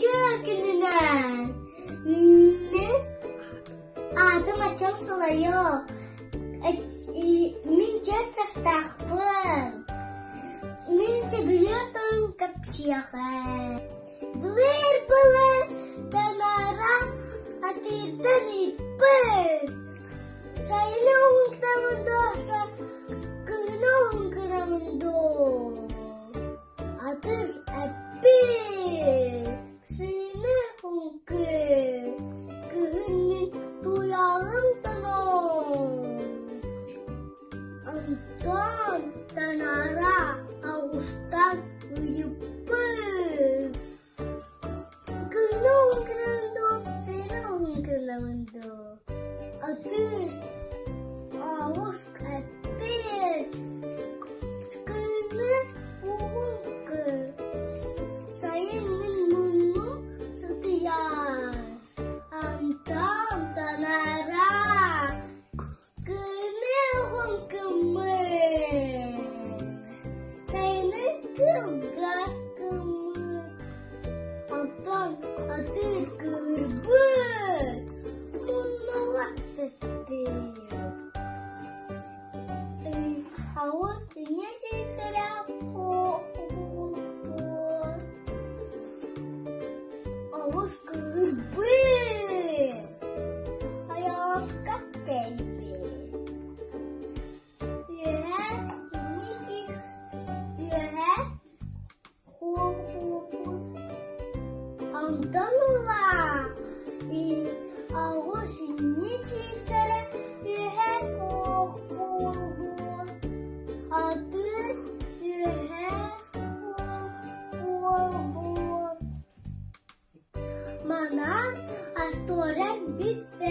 Үтүө күнүнэн! Мин аатым Ачам Салайо. Мин түөрт састаахпын. Мин сөбүлүүр тылым кэпсиэҕэ. Былыр-былыр Тамара атыыртан ыыппыт. Сайыны уһуктаммын дуо, кыһыны уһуҥкунаммын дуо? Атыр эппит, сыыны уҥкыр, кыһын мин туйаҕым тоҥон. Онтон Танара оҕустан ыйыппыт: Кыһыны уһуҥкунабын дуо, сайыны уһуҥкунабын дуо? Атыр оҕус эппит: Кыһыны уһуҥкун, сайын мин муннум сытыйар. Онтон Танара Кыһыны уһуҥкуммун, сайыны кылгас гыммыт, оттон атыыр кыырбыт, муннулах тэппит. Ауыр ийэ сиэстэрэ Олус кыырбыт, айаҕаска тэйбит. Үөһэ үөһэ Онтон ыла оҕус инньэ чиистэрэ үөһэ суох буолбут, атыыр үөһэ буолбут. Манан остуоруйам бүттэ.